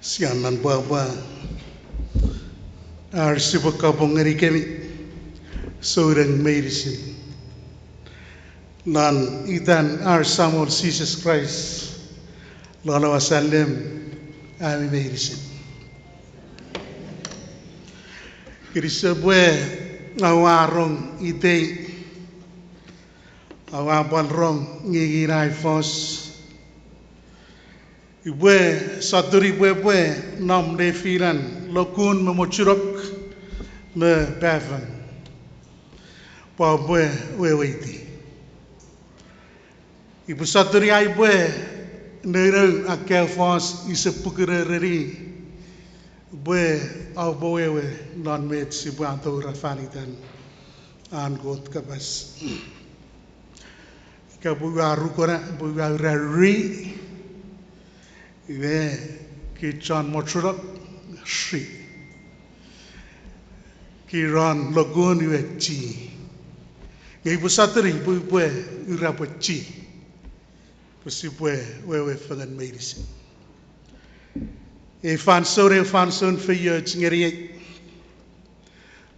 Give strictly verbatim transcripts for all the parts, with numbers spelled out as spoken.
Sia non pwapwa ar sipwe kapong ngenikemi souneng meinisin, non itan ar Samol Jises Kraist, lon ewe Sam, ami meinisin. Kinisou pwe oua rong itei, oua pwan rong ngingin ai fos. Upwe sotuni pwe epwe nom nefinan lokun me mochunok me pafang, pwe oupwe weweiti. Upwe sotuni ai upwe nounou akkaeo fos ise pukun ereni, pwe oupwe wewe non met sipwe atoura fan itan an Kot kapas. Ika pwe ua rukona, pwe ua ura ri, iwe, kich chon mochunok, ri. Kich chon lokun, iwe, chi. Nge upwe sotuni pwe upwe ura pwe chi, pwe sipwe wewe fengen meinisin. Ei fansoun, ei fansoun feioch ngeniei.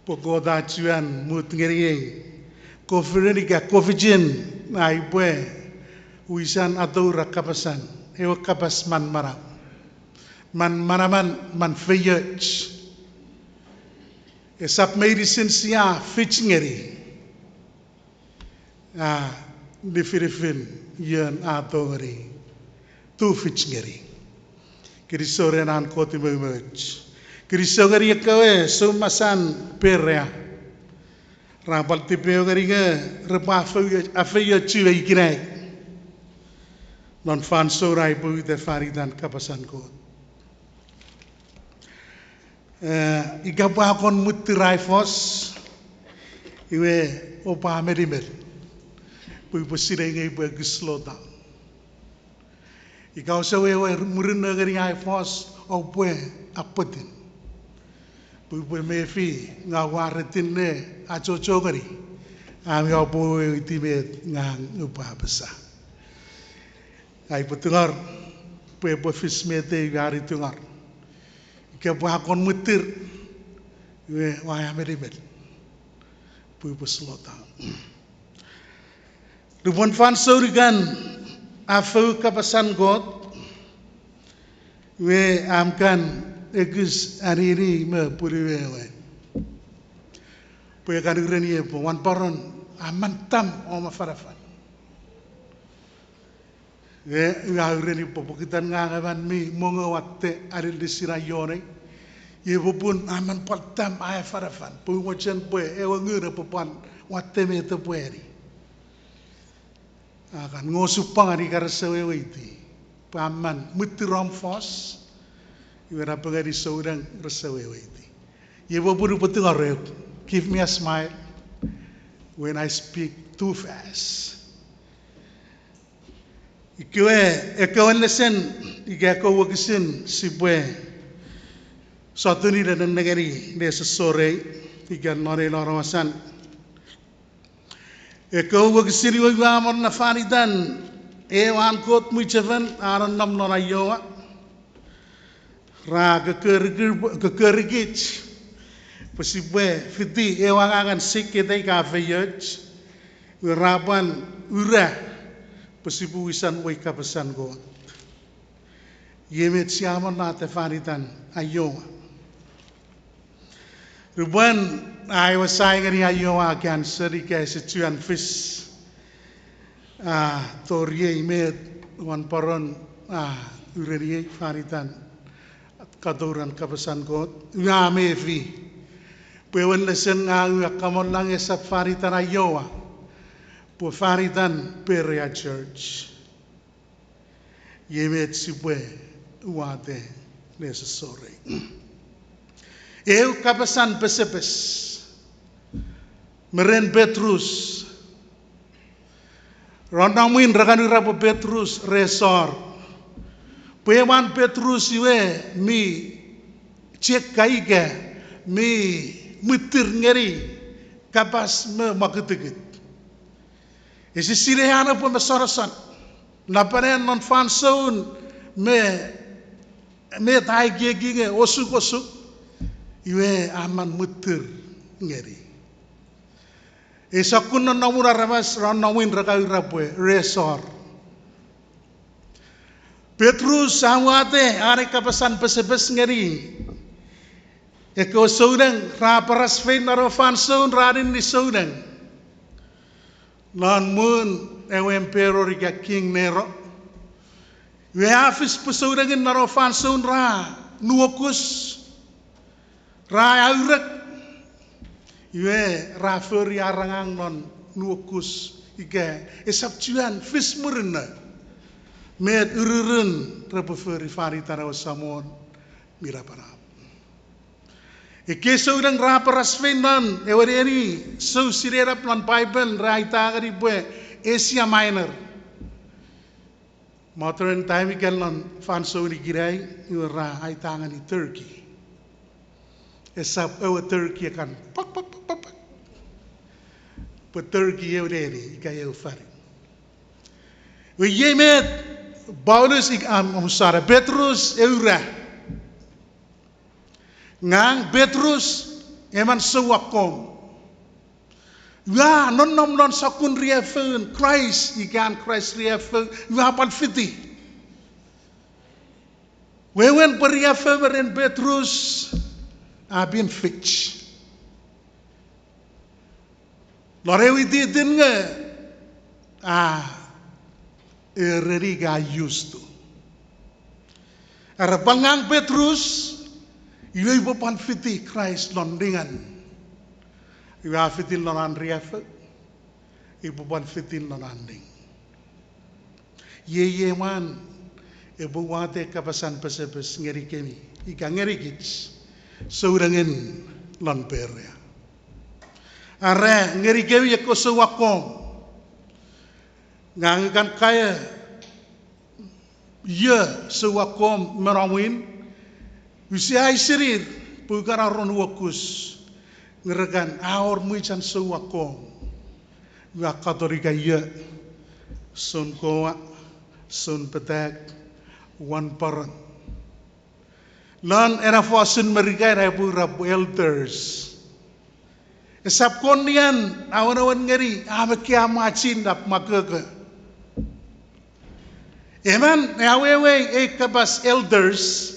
Pwe Kot a chuen mut ngeniei kofinen ika kofichen ai upwe wisan atoura kapasan, ewe kapas man manau, man manaman, man feioch. Esap meinisin sia fich ngeni a nifinifin ion a tongeni tufich ngeni. Kinisou ren an Kot umoumoch. Kinisou ngeni ekkewe soumasan Perea ra pwal tipeeu ngeni nge repwe afeiochu me ikenai non fansoun ai upwe uta fan itan kapasan Kot. Eh, ika pwe a kon mwitir ai fos, iwe, oupwe menimen pwe upwe sinei nge upwe slow down. Ika ouse wewe murinno ngeni ai fos, oupwe apwetin pwe upwe mefi nge oua retinne achocho ngeni, ami oupwe weweiti met ngang upwe apasa. Ai upwe tungor pwe epwe fis met ei ua tungor. Ika pwe a kon mwitir, iwe, oua menimen pwe upwe slow down. Lupwen fansoun ikan a fou kapasan Kot, iwe, am kan ekis anini me punuwe we pwe kan ureniei pwe, wanporon, a men tam om afanafan. E, ua ureni pwe pokiten ngang emon mi mongo watte alilisin aionei, iei popun a men pwal tam ai afanafan pwe ua mochen pwe ewe Ngun epwe pwan watte met epwe ani. A kan ngosupwangan ika rese weweiti, pwe a men mwitir om fos, iwe napengeni souneng rese weweiti. Iei popun upwe tingor, give me a smile when I speak too fast. Ikewe, ekkewe lesen ika ekkewe wokisin sipwe sotuni le nennengeni le sossorei ika non ei lon awasan. Ekkewe wokisin iwe ua monnota fan itan ewe an Kot mwichefen a nonnom non Iowa. Ra kokkorikich pwe sipwe fiti ewe angangen siket ika feioch, iwe ra pwan ura pwe sipwe wisan wei kapasen Kot. Iei met sia monnota fan itan Iowa. Lupwen ai we sai ngeni Iowa a cancel ika ese chuen fis, a toriei met wanporon a ureniei fan itan katouren kapasen Kot, ua mefi pwe ewe lesen ngang ua kamollong esap fan itan Iowa, pwe fan itan Berea Church. Iei met sipwe uwate le sossorei. Eu kapasen pesepes me ren Petrus. Ron namwin ra kan ura pwe Petrus re sor. Pwe ewe an Petrus iwe mi cheka ika mi mwitir ngeni kapas me mwakutukut. Ese sinei an epwe mosonoson. Napanapan non fansoun me met a ekieki nge osukosuk, iwe a man mwitir ngeni. Ei sokkun nonnomun aramas ra nonnom, ra kan ura pwe resor. Petrus a watte an ei kapasen pesepes ngeni ekkewe souneng ra paras fein non ewe fansoun ra ninni souneng non muun ewe emperor ika King Nero. Iwe a fis pwe sounengin non ewe fansoun ra nuokus, ra aurek, iwe ra fori ar angang non nuokus ika esap chuen fis murinno met ururun repwe fori fan itan ewe Samon mi napanap. Ekkei souneng ra paras fein non ewe neni sou sinenap non Paipen ra aita ngeni pwe Asia Minor. Modern time ika non fansoun ikenai, iwe ra aita ngeni Turkey. Esap ewe Turkey e kan pak, pak, pak, pak, pak. Pwe Turkey eu neni ika eu fonu. Iwe iei met Paulus ik-, am, am, sorry, Petrus e ura. Ngang Petrus, emon souakkom. Ua nonnom non sokkun riaffoun Kraist, ika an Kraist riaffou, ua pwan fiti. Wewen pwe riaffou me ren Petrus a pin fich. Non ewe ititin nge a ereni ika used to. Are pwan ngang Petrus, iwe upwe pwan fiti Kraist non ningen. Iwe a fitil non an riaffou, upwe pwan fitil non an ning. Iei, iei mwan epwe watte kapasen pesepes ngenikemi ika ngenikich sounengin non Perea. Are ngenikemi ekkewe souakkom, ngang ua kan kaeo io souakkom me nomwin, use aisinir pwe ua kan aron nuokus, nge re kan a wor mwichen souakkom. Ua katon ika io, soun kowa, soun petak, wanporon. Non ena fosun Merika ina epwe ura pwe elders. Esap kon nian awenewen ngeni am ekkei mwan chinnap makoko. Emon e awewei ei kapas elders,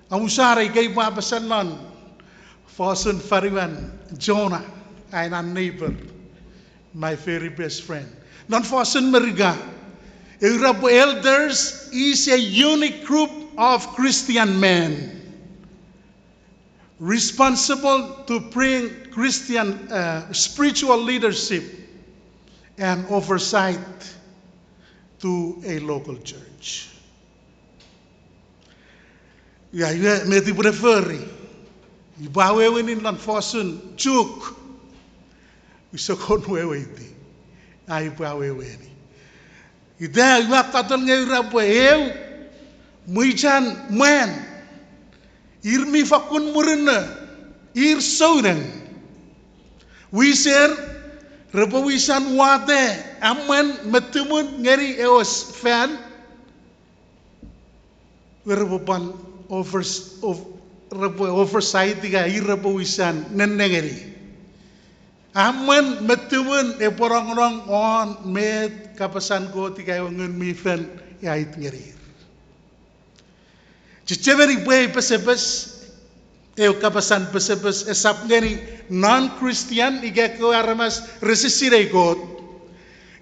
amusara ikei pwe a apasa non fosun fanuan Jona, aenan neighbor, my very best friend. Non fosun Merika, e ura pwe elders is a unique group of Christian men responsible to bring Christian, uh, spiritual leadership and oversight to a local church. Ia, iwe met upwe ne fori? Upwe aweweni non fosun Chuuk. Use kon weweiti ai upwe aweweni. Ita ua katon nge ura pwe eu mwichen mwan, ir mi fakkun murinno, ir souneng. Wiser, repwe wisan watte emwen me tumun ngeni ewe s-, fan, repwe pwan overs-, ov-, repwe oversight ika ir repwe wisan nennengeni emwen me tumun epwe nongonong won met kapasen Kot ika ewe Ngun mi Fel a aiti ngenir. Chechemeni pwe ei pesepes, eu kapasen pesepes esap ngeni non-Christian ika ekkewe aramas rese sinei Kot,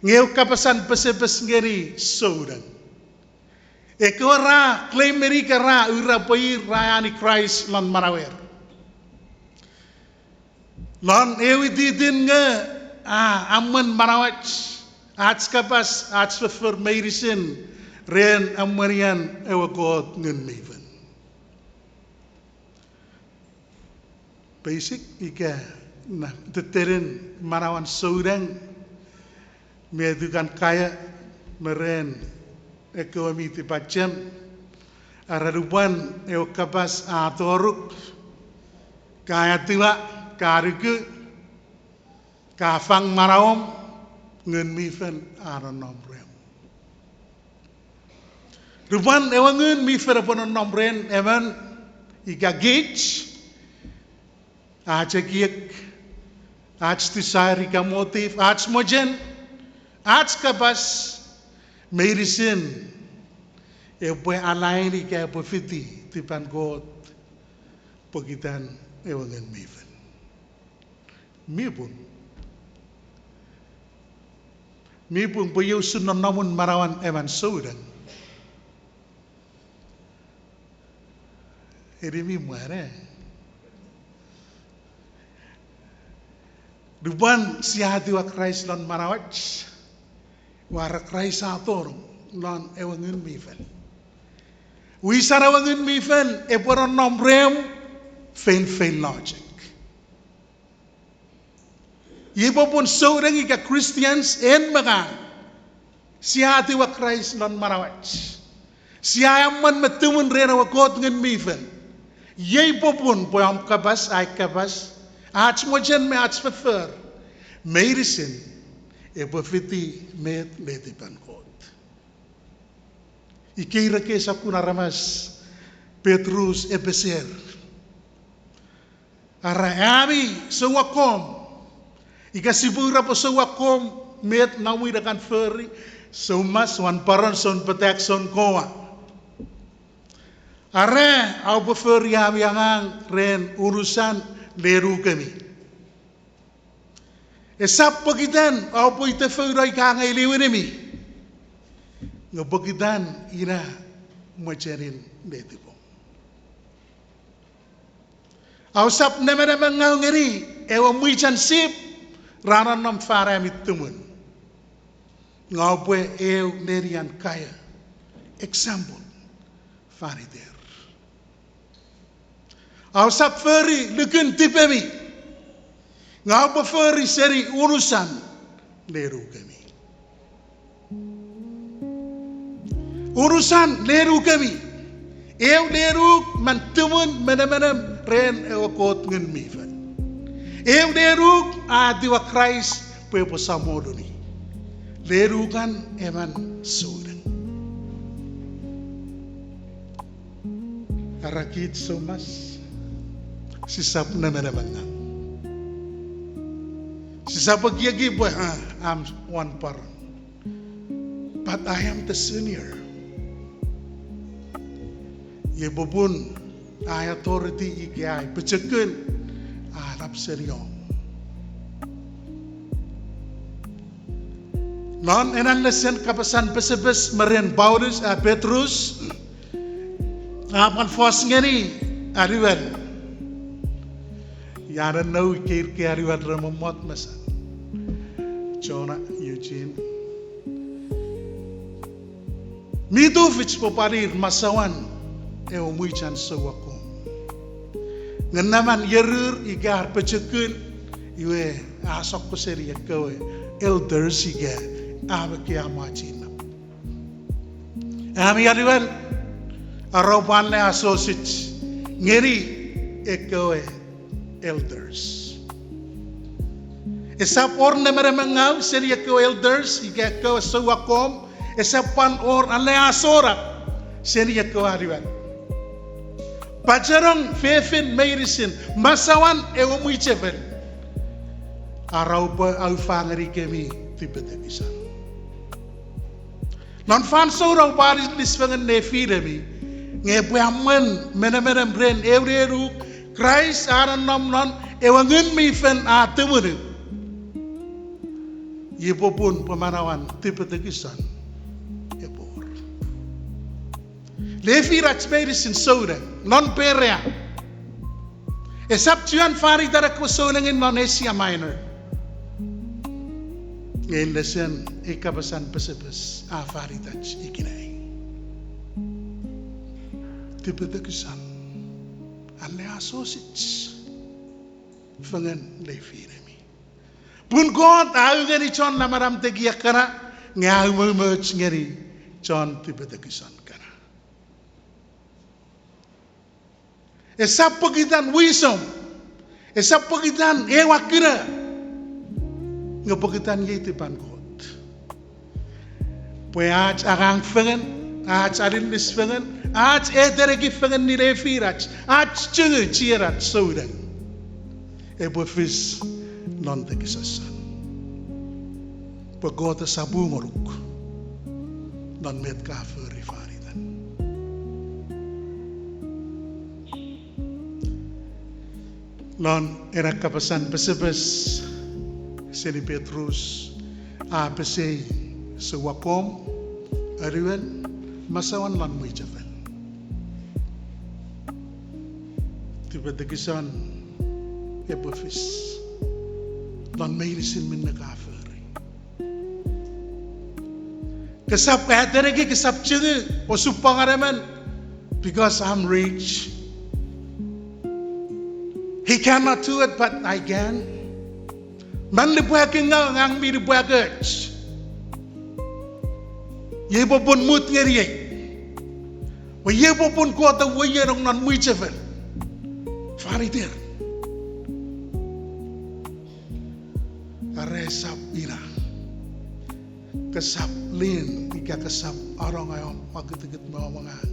nge eu kapasen pesepes ngeni souneng. Ekkewe ra claim-eni ika ra ura pwe ir ra ani Kraist lon manauer. Lon ewe ititin nge a emwen manauach, ach kapas, ach foffor meinisin ren emwenien ewe Kot Ngun mi Fel. Basic ika na tettenin manauen souneng, met ua kan kaeo me ren ekkewe mi tipachem, are lupwen ewe kapas a toruk, ka etiwa, ka nuku, ka fang manauom, Ngun mi Fel a nonnom reom. Lupwen ewe Ngun mi Fel epwe nonnom ren emon ika kich, ach ekiek, ach desire ika motive, ach mochen, ach kapas, meinisin epwe align ika epwe fiti tipen Kot pokiten ewe Ngun mi Fel. Mi pung. Mi pung pwe iei usun nonnomun manauan emon souneng. Eni mi mwan, e. Lupwen sia etiwa Kraist lon manauach, iwe are Kraist a tonong lon ewe Ngun mi Fel. Wisan ewe Ngun mi Fel epwe nonnom remw feinfeino chok. Iei popun souneng ika Christians en me ngang, sia etiwa Kraist lon manauach. Sia emwen me tumun ren ewe Kot Ngun mi Fel. Iei popun pwe om kapas, ai kapas, ach mochen me ach foffor, meinisin epwe fiti met netipan Kot. Ika ir ekkei sokkun aramas Petrus epwe ser. Are ami souakkom, ika sipwe ura pwe souakkom, met nomw we kan fori, soumas, wanporon, sounpatak, sounkoa. Are aupwe fori ami angang ren unusan lenukemi. Esap pokiten aupwe itefouno ika angei liwinimi, nge pokiten ina mochenin netipom. Ausap nemenemengau ngeni ewe mwichen sip ra nonnom fan ami tumun, nge aupwe eu nenien kaeo, example, fan iter. Ausap fori lukun tipemi, nge aupwe fori seni unusan lenukemi. Unusan lenukemi. Eu lenuk mi tumun me nemenem ren ewe Kot Ngun mi Fel. Eu lenuk a etiwa Kraist pwe epwe samoluni. Lenukan emon souneng. Are kich soumas, sisap nemenemengau. Sisap ekieki pwe, ah, am wanporon. But I am the senior. Iei popun ai authority ika ai pochokun a nap seni om. Non ena lesen kapasen pesepes me ren Paulus, a, Petrus, a pwan fos ngeni aluwol. Ia nonnou ikeir ke aluwol re mommot mesan? Jonah, Eugene. Mi tufich pwe pwan ir masawan ewe mwichen souakkom. Nge neman ierir ika ar pochokun, iwe a sokko seni ekkewe elders ika a mekki a mwachinap. Ami aluwol, are oupwe alleasochis ngeni ekkewe elders. Esap wor nemenemengau seni ekkewe elders ika ekkewe souakkom, esap pwan wor alleasonap seni ekkewe aluwol. Pachenong fefin meinisin, masawan ewe mwichefel, are oupwe aufa ngenikemi tipetekison. Non fansoun oupwe alis fengen nefinemi, nge epwe amwen menemenem ren eu lenuk Kraist a nonnom non, ewe Ngun mi Fel a tumunu. Iei popun pwe manauen tipetekison epwe wor. Lefinach meinisin souneng non Perea. Esap chuen fan iten ekkewe souneng non Asia Minor. Nge lesen ei kapasen pesepes a fan itach ikenai. Tipetekison, alleasochis fengen lefinemi. Pun Kot a u ngeni chon namanam tekia kana, nge a umoumoch ngeni chon tipetekison kana. Esap pokiten wisom, esap pokiten ew akkino, nge pokiten iei tipen Kot. Pwe ach angang fengen Ach aninnis fengen, ach eteneki fengen nefinach, ach chungu chienach souneng, epwe fis non tekison, pwe Kot esap u ngonuk non met ka fori fan itan. Non ena kapasen pesepes seni Petrus, a pesei souakom, anuon, masouen lon mwichefel. Tipetekison epwe fis non meinisin minne ka fori. Kesap ateneki, kesap chungu, osupwangan emon, because I'm rich. He cannot do it, but I can. Man lipwakingau, ngang mi lipwakoch. Iei popun mut ngeniei. Pwe iei popun Kot a uweienong non mwichefel fan iter. Are esap ina. Kesap lin ika kesap anonga om akitikit me om angang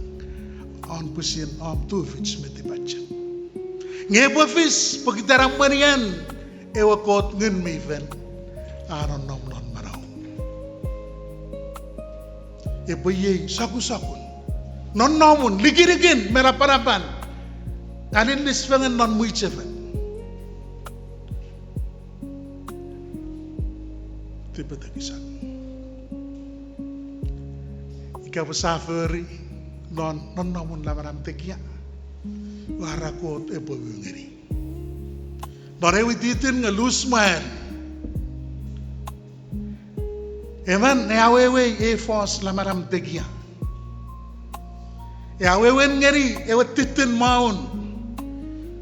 won pwisin om tufich me tipachem. Nge epwe fis pokiten emwenien ewe Kot Ngun mi Fel a nonnom non manauom. Epwe iei sokusokun, nonnomun, likilikin me napanapan, aninnis fengen non mwichefel. Tipetekison. Ika pwe sa fori non nonnomun namanam tekia, ua era Kot epwe u ngeni. Non ewe wititin nge lus mwan, emon a awewei ei fos namanam tekia. A awewe ngeni ewe titin maun.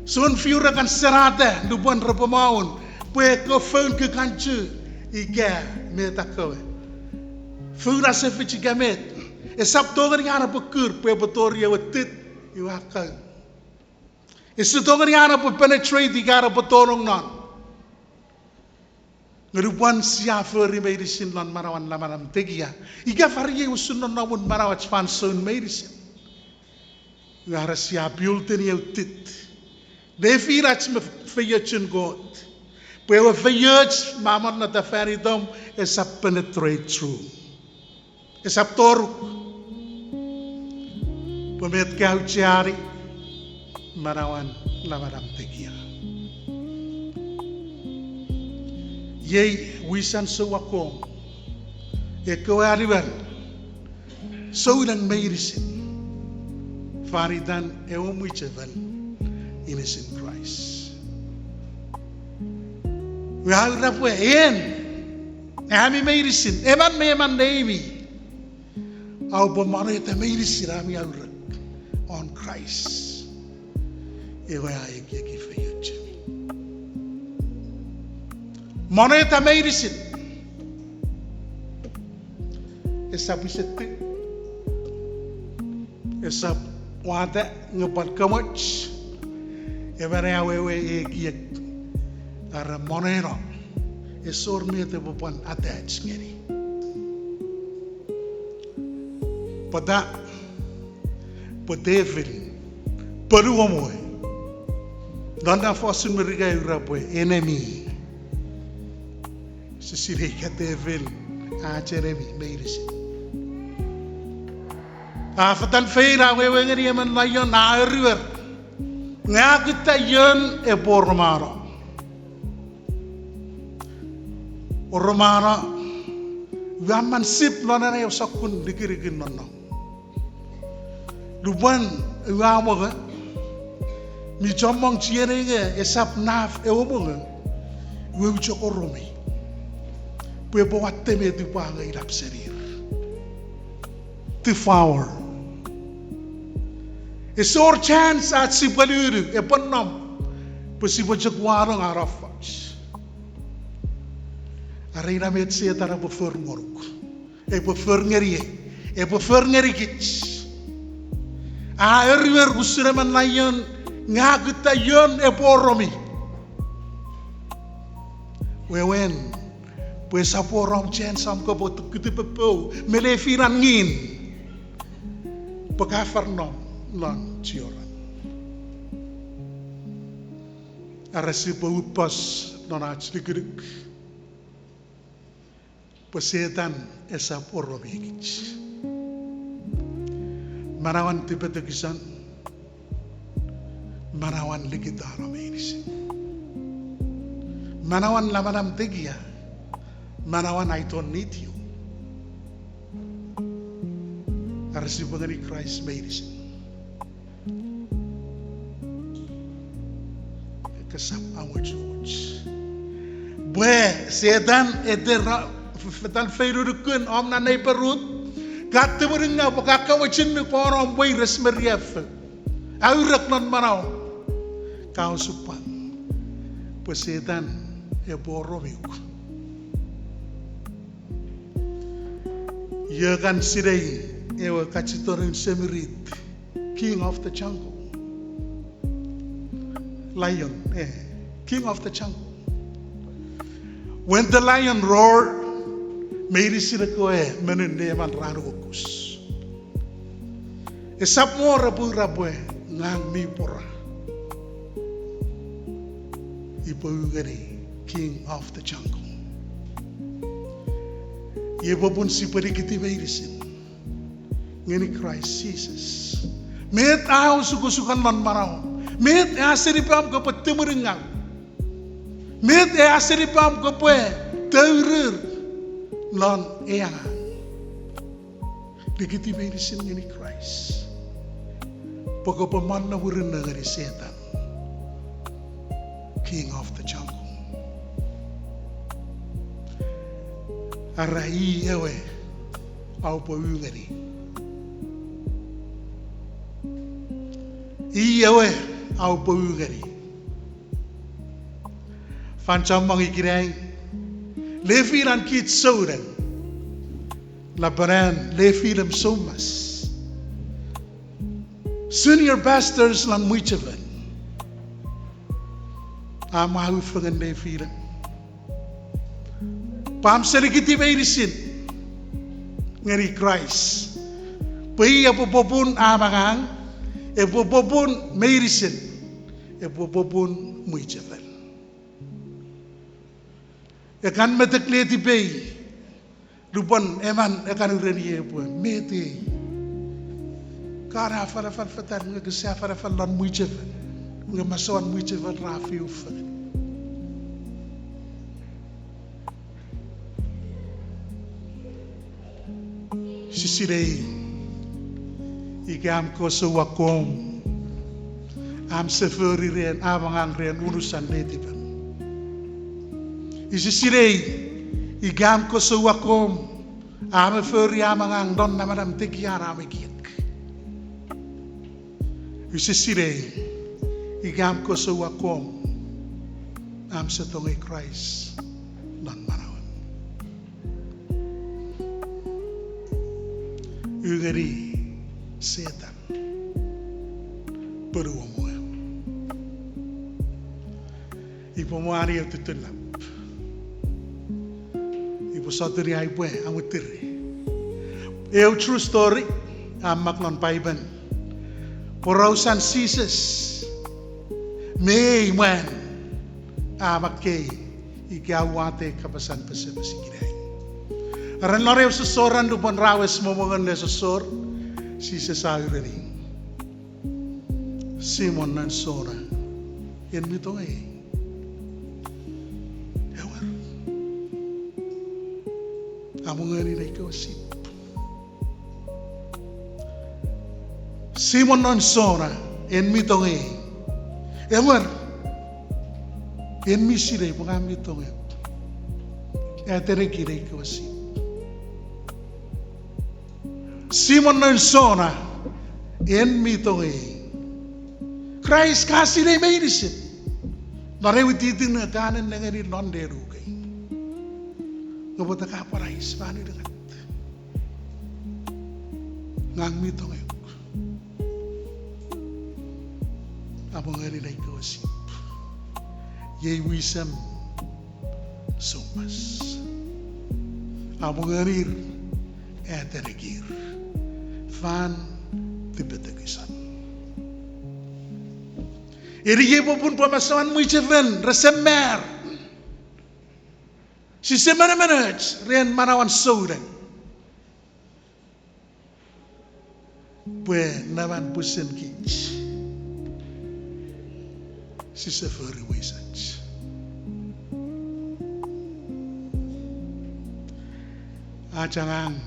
Sounfiu ra kan senata nupwen repwe maun, pwe ekkewe foun kikanchu ika met akkewe, foun asefich ika met, esap tongeni an epwe kur pwe epwe tori ewe tit iwe a kau. Ese tongeni an epwe penetrate ika an epwe tonong non. Nge nupwen sia fori meinisin non manauan namanam tekia, ika fori ei usun nonnomun manauach fansoun meinisin, iwe are sia build-ini eu tit nefinach me feiochun Kot, pwe ewe feioch me amonnata fan itom esap penetrate through. Esap toruk. Pwe met ka aucheani manauan namanam tekia. Iei wisan souakom, ekkewe anuon, souneng meinisin fan itan ewe mwichefel inisin Kraist. Ua ura pwe en, ami meinisin, emon me emon neimi, oupwe moneta meinisin ami aurek won Kraist, ewe a ekieki feiochemi. Moneta meinisin. Esap isetu, esap wata nge pwan komoch, emon a awewe ekiek are moneno, esor met epwe pwan attach ngeni. Pwata? Pwe tefin, ponu omwe. Non na fosun Merika ura pwe enemy. Sisinei ika tefin ach enemy meinisin. A fetan feil a wewe ngeni emon laion a eruer. Nge a kutta ion epwe oromano. Oromano, ua man sip non ena eu sokkun likilikin nonnom. Lupwen ua mongo, mi chommong chienei nge esap naf ewe mongo, iwe u chok oromi. Pwe epwe watte met upwe angei nap senir. Devour. Ese wor chance ach sipwe lulu, epwe nom, pwe sipwe chok wanong an offoch. Are ina met Setan epwe for ngonuk. Epwe for ngeniei. Epwe for ngenikich. A eruer usun emon laion, nge a kutta ion epwe oromi. Wewen, pwe esap wor om chance om kopwe kutipepou me lefinan ngin. pwe ka far nom non chioran. Are sipwe upos non ach lukuluk pwe Setan esap oromikich. Manauen tipetekison, manauen likitano meinisin, manauen lamalam tekia, manauen I don't need you. Are sipwe ngeni Kraist meinisin, kesap amochomoch. Pwe Setan ete ra-, f-, fetan feinunukun om na neighborhood, ka temuringaw pwe ka kamochunuk pwe om weires me riaffou, aurek non manauom, ka osupwang, pwe Setan epwe oromuk. Io kan sinei ewe kachitorun semirit, king of the jungle. Lion, eh, king of the jungle. When the lion roar, meinisin ekkewe monun neman ra nuokus. Esap wor epwe ura pwe ngang mi pwora. Ipwe u ngeni king of the jungle. Iei popun sipwe nikiti meinisin ngeni Kraist Jises. Met a osukosukan non manauom? Met a senipom kopwe temuringaw? Met a senipom kopwe tourur non ei angang? Nikiti meinisin ngeni Kraist, pwe kopwe mano murinno ngeni Setan, king of the jungle. Are i ewe aupwe u ngeni. I ewe aupwe u ngeni. Fan chommong ikenai, lefilan kich souneng, lapwan an lefilem soumas, senior pastors lon mwichefel, am aua fengen lefilem pwe am senikiti meinisin ngeni Kraist, pwe i epwe popun am angang, epwe popun meinisin, epwe popun mwichefel. Ekkan metek letipei, lupwen emon ekkan ureniei pwe met ei, ka na afanafan fetan nge kese afanafan lon mwichefel, nge masoan mwichefel ra fiu fengen. Sisinei ika am kosou akkom am sefori ren am angang ren unusan letipem. Ise sinei ika am kosou akkom am fori am angang non namanam tekian am ekiek. Ise sinei ika am kosou akkom am se tongei Kraist non manauem. U ngeni Setan ponuom we. Ipwe mwani eu tutunap. Ipwe sotuni ai upwe amwitiri eu true story a mak non Paipen. Porausan Jises me ei mwan a makkei ika a watte kapasen pesepes ikenai. Ren non eu sossoran lupwen ra wes momongen le sossor, Jises a ureni, Simon noun Jona, en mi tongei? Ewer. Amongoni nei kewe sip. Simon noun Jona, en mi tongei? Ewer. En mi sinei pwe ngang mi tongei. Ateneki nei kewe sip. Simon noun Jona, en mi tongei? Kraist ka sinei meinisin. Non ewe wititin ka nennengeni non lenukei, nge pwata ka pwan ais fan unungat? Ngang mi tongeuk. Amongoni nei kewe sip. Iei wisem soumas. Amongonir, atenekir fan tipetekison. Eni iei popun pwe masoan mwichefen rese mar, sise menemenoch ren manauen souneng. Pwe neman pwisin kich sise fori wisach. Ach angang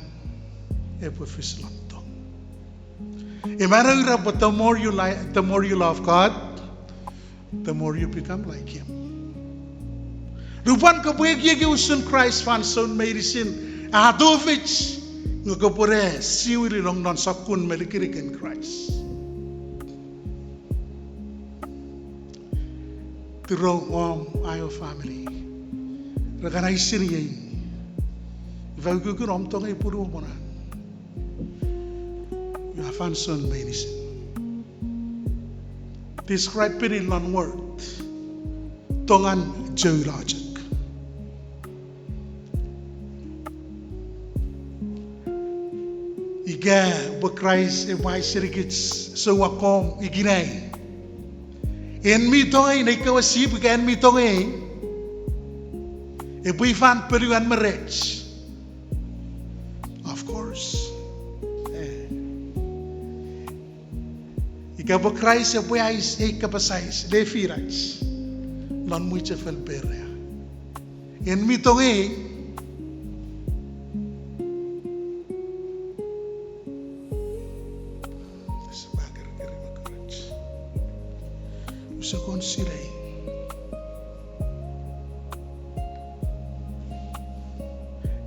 epwe fis lon tong. Iei manauen ira pwe the more you li-, the more you love God, the more you become like Him. Lupwen kopwe ekieki usun Kraist fansoun meinisin, a tufich nge kopwe ne siwili long non sokkun me likinikin Kraist. Tiro om aio famini, re kan eisiniei, ifa ukukun om tongei punuom monan, ifa fansoun meinisin. Describe-ini non word, tongen chou lochok. Ika pwe Kraist epwe eisinikich, souakom ikenai, en mi tongei, nei kewe sip, ika en mi tongei, epwe ifan ponuan me rech? Of course. Eh. Ika pwe Kraist epwe eis ei kapas eis lefinach lon mwichefel Perea, en mi tongei? Ese pwan kerekeri me kerech. Use kon silei.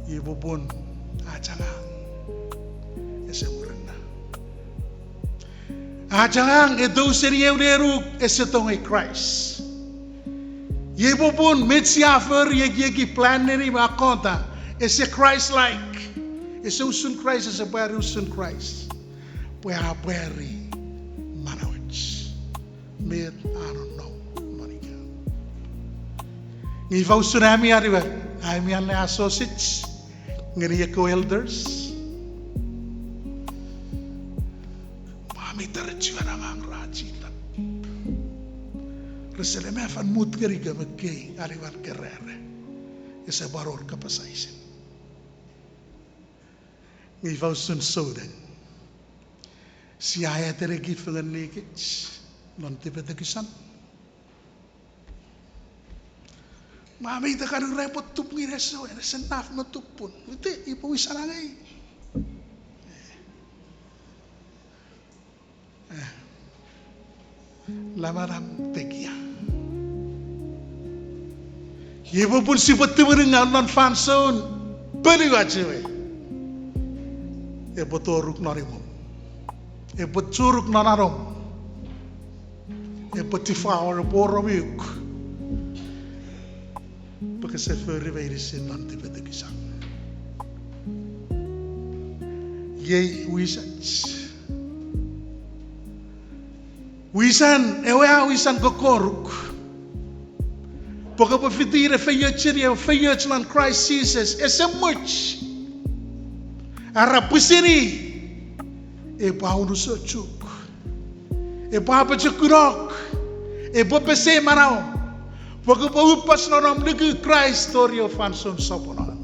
Iei popun ach angang ese murinno. Ach angang e tou seni eu nenuk ese tongei Kraist. Iei popun met sia fori, ekieki, plan-ini me akkota, ese Christ-like. Ese usun Kraist, ese pwari usun Kraist. Pwe a pwari manauach. Met a nonnom non ika. Nge ifa usun ami anuan, ami anneasosich ngeni ekkewe elders? Mwa mi tare chuen angang ra chita. Rese le mefan mut ngeni ika me kei anuan kerere. Ese pwan wor kapas eisen. Nge ifa usun souneng? Sia eteneki fengen nikich non tipetekison? Mwa mi te kan ura epwe tup ngeni ese, ese naf me tupun. Ite, ipwe wisan angei. Eh. Lamalam tekia. Iei popun sipwe tumunungaw non fansoun ponuach ewe epwe toruk non imwom, epwe churuk non anom, epwe devour, epwe oromuk, pwe kese fori meinisin non tipetekison. Iei wisach. Wisan, ewe a wisan kokkoruk, pwe kopwe fiti ne feiocheni ewe feioch lon Kraist Jises, ese much. Are pwisin i epwe aunusochuk, epwe apochokunok, epwe pesei manauom, pwe kopwe upos non om nuku Kraist tori ewe fansoun soponon.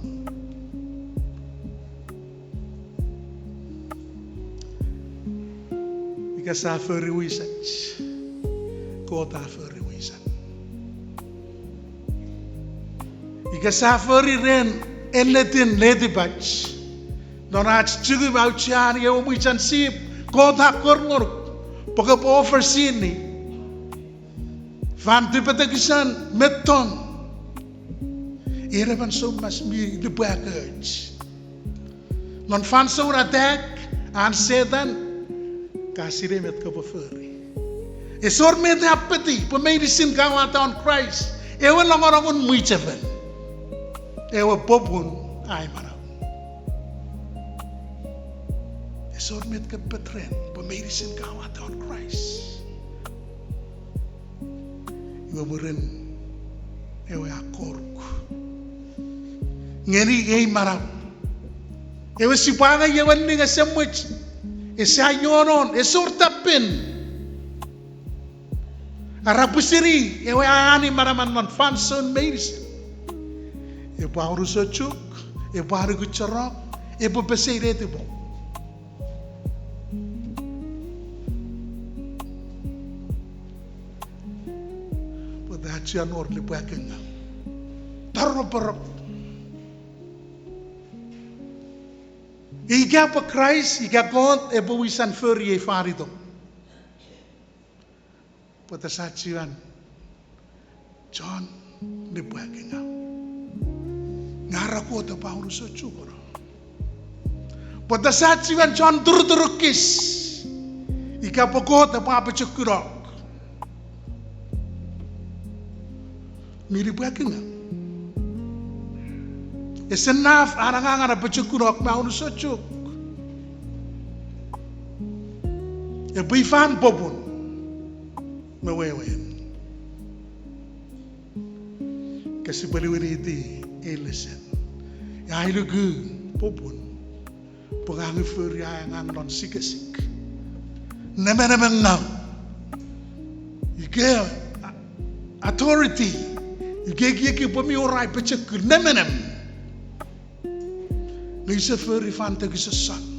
Ika sia fori wisach, Kot a fori wisan. Ika sia fori ren ennetin letipach, non ach chuku me aucheani ewe mwichen sip, Kot a kor ngonuk pwe kopwe overseeni fan tipetekison me tong. Ina fansoun mas mi lipwakoch. Non fansoun attack an Setan, ka sinei met kopwe fori. Esor met a peti pwe meinisin ka wata won Kraist, ewe nongonongun mwichefel, ewe popun ai manau. Esor met kopwe pet ren pwe meinisin ka wata won Kraist. Iwe mwirin ewe a koruk ngeni ei manau. Ewe sipwe angei ewe ning esemuch, Ese aionon, ese wor tappin. Are pwisin i ewe a ani manaman non fansoun meinisin. Epwe aunusochuk, epwe anukuchorok, epwe pesei netipom. Pwata a chuen wor nipwakingaw? Toroporopw. Ika pwe Kraist, ika Kot epwe wisan fori ei fan itom, pwata sia chiwen chon nipwakingaw? Nge are Kot epwe aunusochukuno. Pwata sia chiwen chon turuturukis ika pwe Kot epwe apochokunok? Mi nipwakingaw. Ese naf an angang an apochokunok me aunusochuk. Epwe ifan popun me wewen? Ika sipwe niwiniti ei lesen, ai nuku popun pwe ngang ua fori ai angang non sikesik, nemenemengaw, ika authority, ika ekieki pwe mi wor ai pochokun, nemenem, nge use fori fan tekisoson.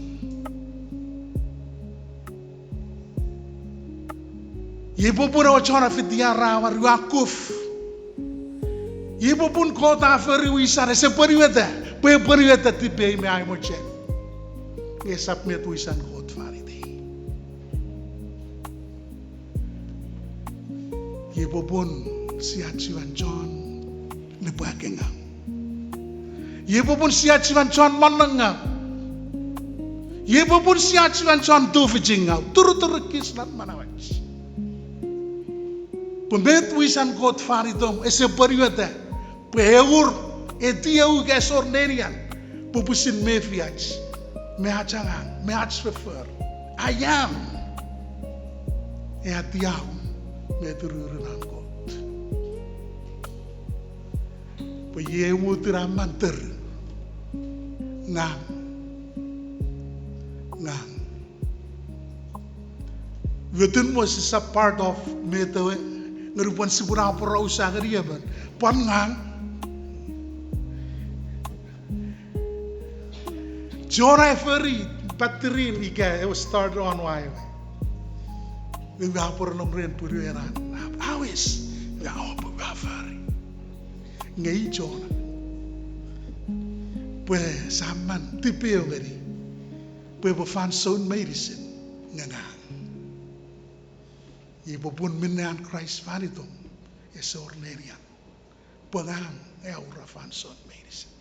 Iei popun ewe chon afitiar a war, ua kuf. Iei popun Kot a fori wisan, ese pwonueta, pwe pwonueta tipei me ai mochen. Nge esap met wisan Kot fan itei. Iei popun sia chiwen chon nipwakingaw. Iei popun sia chiwen chon monnongaw. Iei popun sia chiwen chon tufichingaw, turuturukis non manauach. Pwe met wisan Kot fan itom ese pwonueta, pwe e wor, etieu ika ese wor nenian, pwe pwisin mefiach me ach angang me ach foffor, aiam, e atiam me tururun an Kot. Pwe iei mutun a manter, ngang, ngang. Iwe tun mo sisap part of met ewe, nge nupwen sipwe ne aporausa ngeni emon, pwan ngang. Jona a fori battery ika ewe start on wa ewe. Iwe a pworonom ren punuan, a, a wes, iwe a op, iwe a fori. Nge i Jona. Pwe sa man tipeeu ngeni, pwe epwe fansoun meinisin nge ngang. Iei popun minne an Kraist fan itom ese wor nenian, pwe ngang aua fansoun meinisin.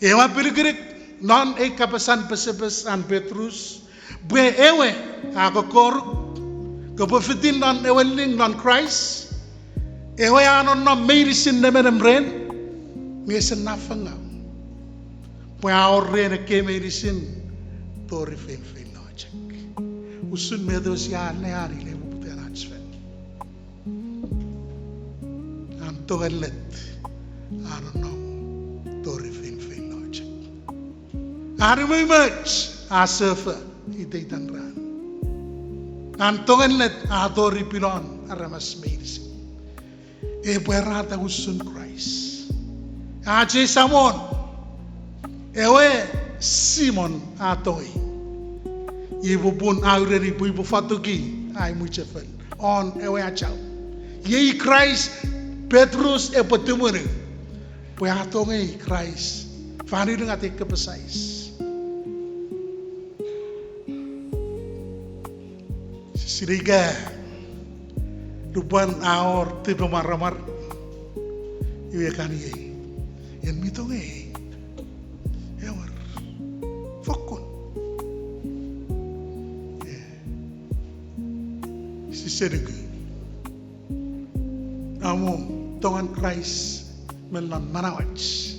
Ewe apinukunuk non ei kapasen pesepes an Petrus, pwe ewe a kokkoruk, kopwe fiti non ewe ling non Kraist, ewe a nonnom meinisin nemenem ren, nge ese nafangau, pwe a wor ren ekkei meinisin tori feinfeino chok. Usun met ewe sia anneani le poputan ach fel. An tong ennet a nonnom tori feinfeino chok. An umoumoch a sofo iteitan ran. An tong ennet a tori pilon aramas meinisin. Epwe pwarata usun Kraist. Ach ei Samon, ewe Simon a tongei. Iei popun a ureni pwe upwe fatuki ai mwichefel won ewe achau. Iei Kraist Petrus epwe tumunu, pwe a tongei Kraist fan unungat ei kapas eis. Sisiniika, nupwen a wor tipemwaramwar, iwe kan iei, en mi tongei, ewer, fokkun. E, sise nuku. Amo tongen Kraist me non manauach.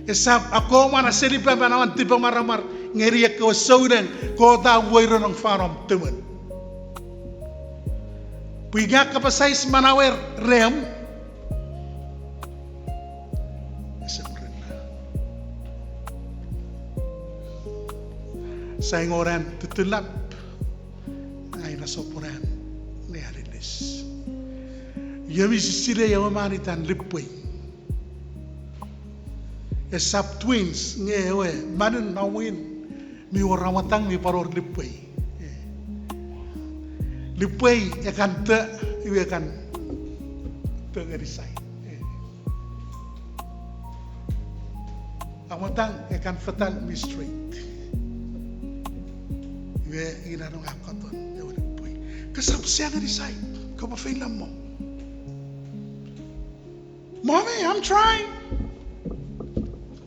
Esap akkomwan asenipa manauen tipemwaramwar ngeni ekkewe souneng Kot a weirenong fan om tumun. Pwe ika kapas eis manauer rem, ese murinno. Sai ngoran tutulap, ai na soponan ne alilis. Iei mi sisinei ewe man itan lipwei. Esap twins nge ewe manun a win mi wor amatang mi pwan wor lipwei. Lipwei e kan to, iwe e kan to ngeni sai. Amatang e kan fetal mi straight. Iwe ina nung a katon ewe lipwei. Kesap sa ngeni sai, kopwe feila mo. Mommy, I'm trying.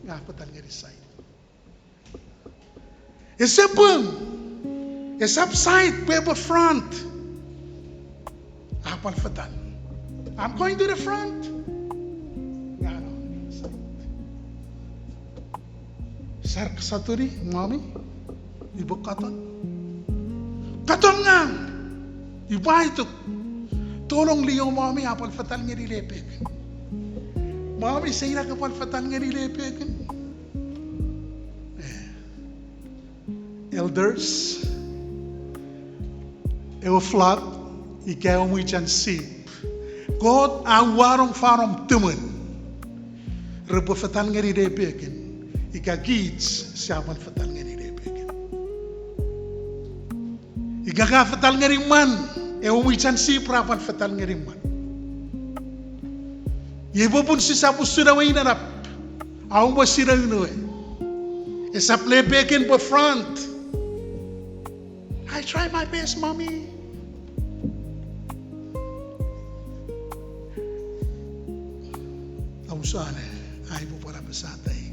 A fetal ngeni sai. Ese pung, esap side pwe epwe front. A pwan fetal. I'm going to the front. Ngang. Sar, satuni, Mommy, ipwe katon. Katon ngang. Ipwe aituk. Tolong lio, Mommy, a pwan fetal ngeni lepekin. Mommy, seina ke pwan fetal ngeni lepekin. Eh. Elders, ewe flock, ika ewe mwichen sip, Kot a wanong fan om tumun repwe fetal ngeni lepekin, ika kich sia pwan fetal ngeni lepekin. Ika ka fetal ngeni mwan, ewe mwichen sip ra pwan fetal ngeni mwan. Iei popun sisap usun ewe inenap, a umwesino we. Esap lepekin pwe front. I try my best, Mommy. Ausa ne, ai upwe pwan apasa tai.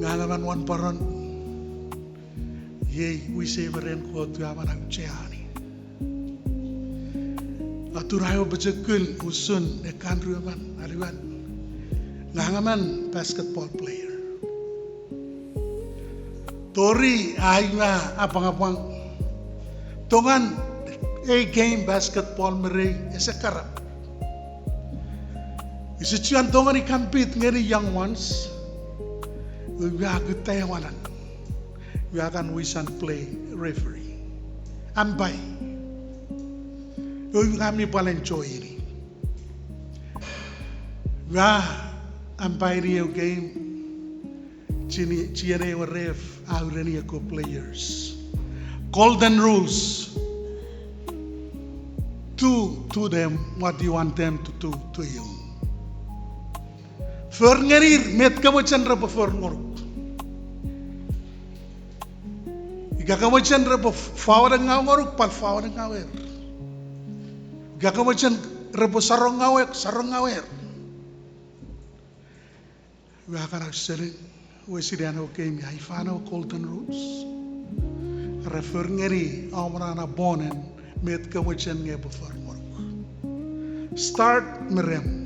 Ngang emon wan paron, iei wisei me ren Kot ua manau cheani. Atun ai upwe pochokun usun ekkan ruemon anuan, ngang emon basketball player. Tori ai ua apwangapwang, tongan ei game basketball me rei ese karap. Ise chiwen tongeni compete ngeni young ones, ua kutta ewe alan. Ua kan wisan play referee, umpire. Ua kan mi pwal enjoyini. Ua umpire ewe game, chienei ewe ref a ureni ekkewe players golden rules. Do to them what you want them to do to you. For ngenir met ka mochen repwe for ngonuk. Ika ka mochen repwe foul ngaw ngonuk, pwal foul ngawer. Ika ka mochen repwe sarongawer, sarongawer. Ua kan ausening, wesidan ewe game, ai fan ewe golden rules. Ra for ngeni om na opponent met ka mochen nge epwe for ngonuk. Start me rem.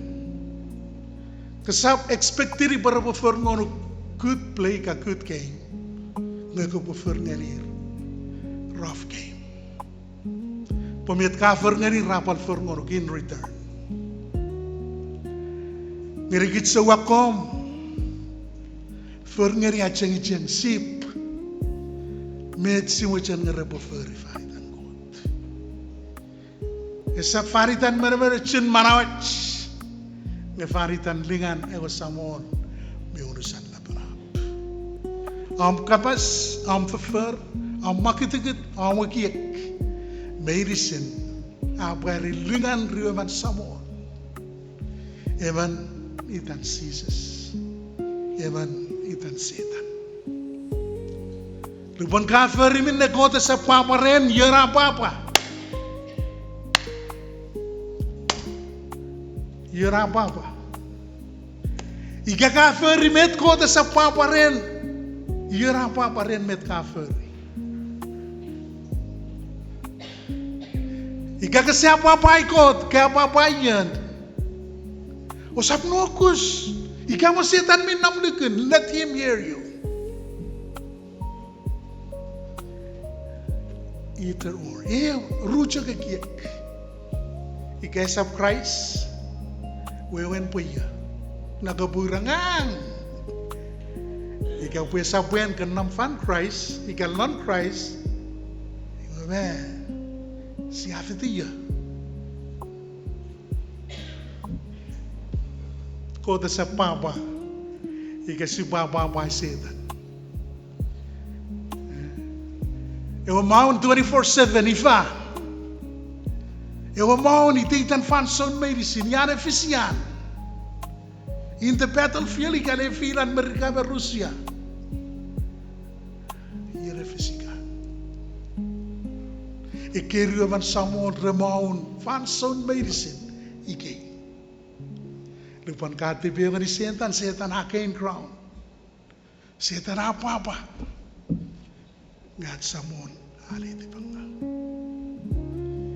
Kesap expectini pwe repwe for ngonuk good play ka good game, nge kopwe for ngenir rough game. Pwe met ka for ngeni ra pwal for ngonuk in return. Ngenikich souakkom, for ngeni achengicheng sip met si mochen nge repwe fori fan itan Kot. Esap fan itan menemenochun manauach, nge fan itan lingan ewe Samon mi unusan napanap. Om kapas, om foffor, om makitikit, om ekiek, meinisin a pwari lingan ruemon Samon. Emon itan Jises, emon itan Setan. Lupwen ka fori minne Kot esap pwapwa ren, ion a pwapwa? Ion a pwapwa? Ika ka fori met Kot esap pwapwa ren, ion a pwapwa ren met ka fori? Ika kese apwapwai Kot, ka apwapwai ion? Ousap nuokus. Ika mo Setan mi nom lukun, let him hear you. Either or. E, ru chok ekiek. Ika esap Kraist, wewen pwe io? Na kopwe ura ngang. Ika pwe esap pwe en ke nom fan Kraist, ika lon Kraist, iwe me, sia fiti io? Kot esap pwapwa ika sipwe apwapwai Setan. Ewe maun twenty-four seven ifa? Ewe maun iteitan fansoun meinisin, ian efisian. In the battlefield, ika lefilan Merika me Rusia. Ien efisika. Ekkei ruemon samon re maun fansoun meinisin ikei. Lupwen ka tipeeu ngeni Setan, Setan a gain ground. Setan a pwapwa. Nge ach Samon a letipengau.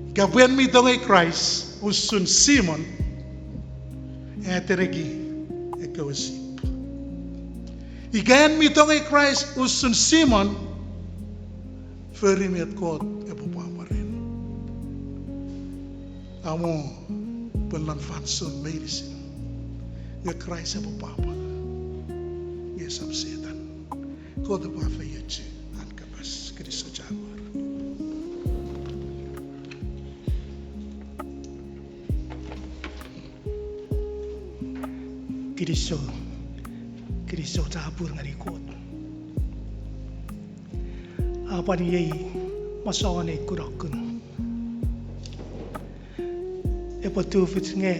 Ika pwe en mi tongei Kraist usun Simon, a teneki ekkewe sip. Ika en mi tongei Kraist usun Simon, fori met Kot epwe pwapwa ren. Amo pwe lon fansoun meinisin nge Kraist epwe pwapwa, nge esap Setan. Kot epwe afeiochu an kapas. Kinisou chapur. Kinisou, kinisou chapur ngeni Kot. A pwan iei masouen ei kunokun. Epwe tufich nge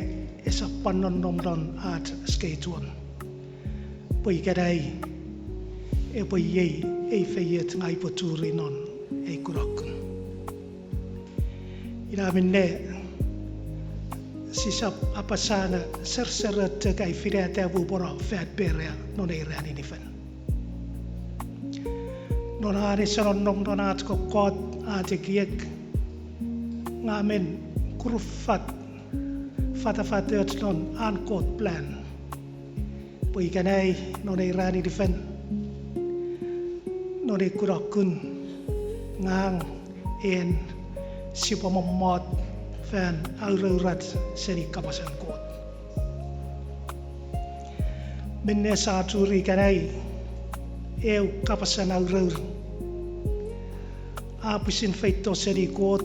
esap pwan nonnom non ach schedule. Pwe ikenai epwe iei ei feioch ngang upwe churi non ei kunokun. Ina minne sisap apasa nge serseroch chok ai finata pwe upwe no fan Perea non ei ranin fen. Non an ese nonnom non ach kokkot, ach ekiek, ngang mi kurufat, fatafatoch non an Kot plan. Pwe ikenai non ei ranin fen, non ei kunokun, ngang, en, sipwe mommot fan aurourach seni kapasen Kot. Minne sa churi ikenai eu kapasen aurour a pwisin feito seni Kot,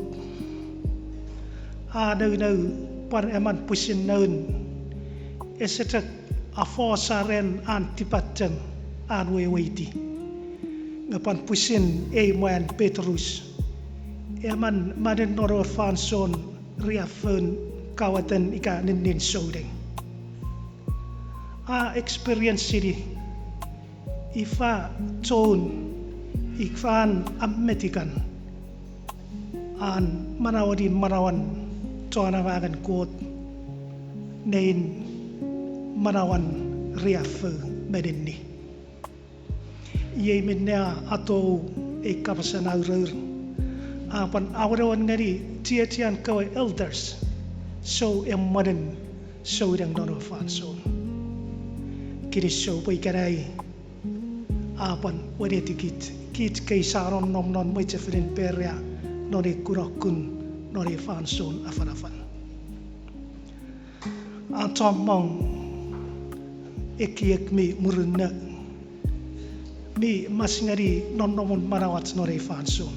a nounou pwan emon pwisin noun, ese chok afosaren an tipachem an weweiti, nge pwan pwisin ei mwan Petrus, emon mwanen non ewe fansoun riaffoun kawetan ika ninnin souneng. A experience-ini ifa choun, ifa an ametikan an manaueni manauen chon angangen Kot nein manauen riaffou me ninni. Iei minne a atou ei kapasen aurour, a pwan awenewen ngeni chiechian kewe elders, sou emwenin souneng non ewe fansoun. Kinisou pwe ikenai a pwan weneti kich, kich kei sa nonnom non mwichefenin Perea, non ei kunokun, non ei fansoun afanafan. A chommong ekiek mi murinno mi mas ngeni nonnomun manauach non ei fansoun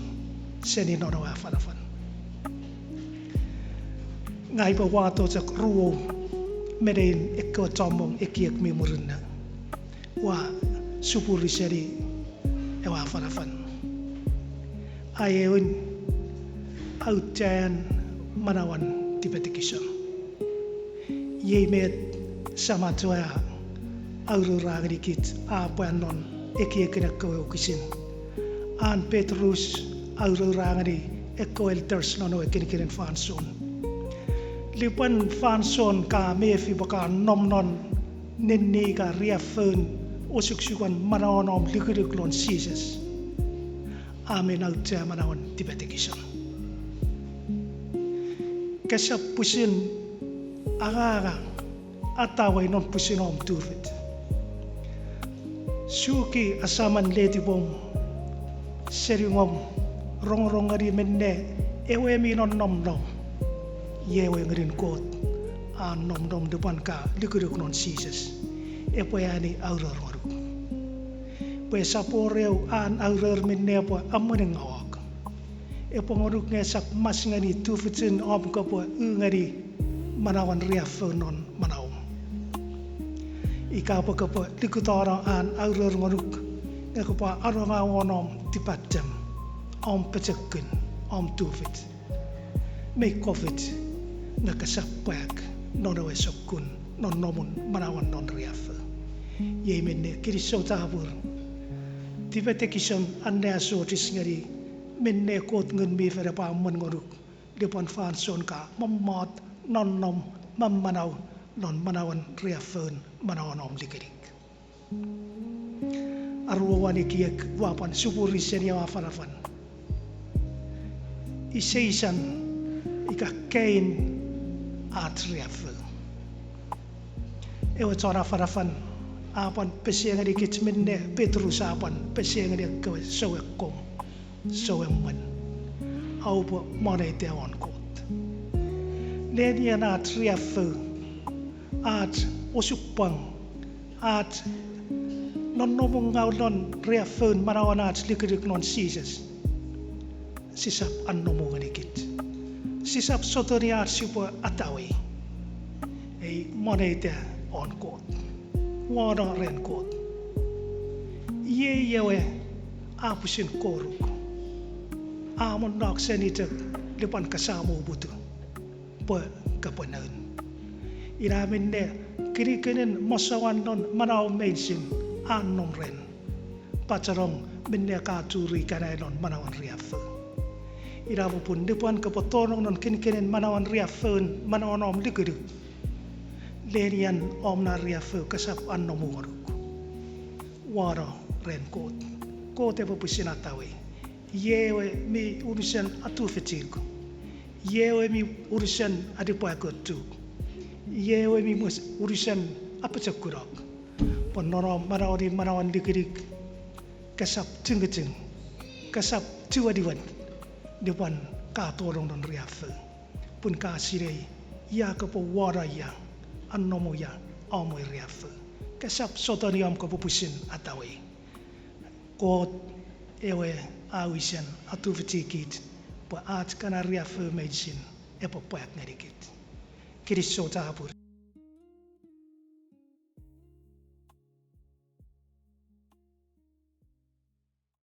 seni non ewe afanafan. Ngang upwe wato chok ruo me nein ekkewe chommong ekiek mi murinno ua supuri seni ewe afanafan. Aewin, auchean manauen tipetekison. Iei met Samach we a auroura ngeni kich a pwa non ekiekin ekkewe wokisin. An Petrus auroura ngeni ekkewe elders non ewe kinikinin fansoun. Lupwen fansoun ka mefi pwe ka nom non ninni ika riaffoun osukosuken manauom lukuluk lon Jises, a men auchea manauen tipetekison. Kesap pwisin anganga atawei non pwisin om tufich. Suki asaman letipom, seningom, rongorong ngeni minne ewe mi nonnom nom. Iei ewe Ngunun Kot a nonnom nupwen ka lukuluk non Jises, epwe ani aurour ngonuk. Pwe esap wor eu an aurour minne epwe emweningauok. Epwe ngonuk nge esap mas ngeni tufichin om kopwe u ngeni manauen riaffou non manauom. Ika pwe kopwe likitano an aurour ngonuk, nge kopwe anonga won om tipachem, om pochokun, om tufich, mei kofich, nge kesap pwak non ewe sokkun nonnomun manauan non riaffou. Iei minne kinisou chapur, tipetekison, anneasochis ngeni minne Kot Ngun mi Fel epwe emwen ngonuk lupwen fansoun ka mommot, nonnom, me manau non manauen riaffoun manauen om likilik. Aruuan ekiek ua pwan supuri seni ewe afanafan. Iseisan ika kein ach riaffou. Ewe chon afanafan a pwan pesengeni kich minne Petrus a pwan pesengeni ekkewe souemwen, souemwen, oupwe mwaneita won Kot. Nenien ach riaffou, ach osupwang, ach nonnomungaw non riaffoun manauen ach likilik non Jises, sisap anomu ngenikich. Sisap sotuni ach sipwe atawei, ei mwaneita won Kot, wano ren Kot. Iei ewe a pwisin koruk, a monnok seni chok lupwen kasamwo uputiw pwe kopwe noun. Ina minne kinikinin masouan non manau meinisin a nom ren pachenong minne ka churi ikenai non manauen riaffou. Ina popun lupwen kopwe tonong non kinikinin manauen riaffoun manauen om likilik, nenien om na riaffou kesap anomu ngonuk. Wano ren Kot. Kot epwe pwisin atawei. Iei ewe mi unusen atufichuk. Iei ewe mi unusen anipwakochuk. Iei ewe mi unusen apochokunok. Pwe non om manaueni manauen likilik, kesap chingiching, kesap chiweniwen lupwen ka tonong non riaffou. Pun ka sinei ia kopwe wano ia, anomu ia, om we riaffou. Kesap sotuni om kopwe pwisin atawei. Kot ewe a wisen atufichikich pwe ach kana riaffou meinisin epwe pwak ngenikich. Kinisou chapur.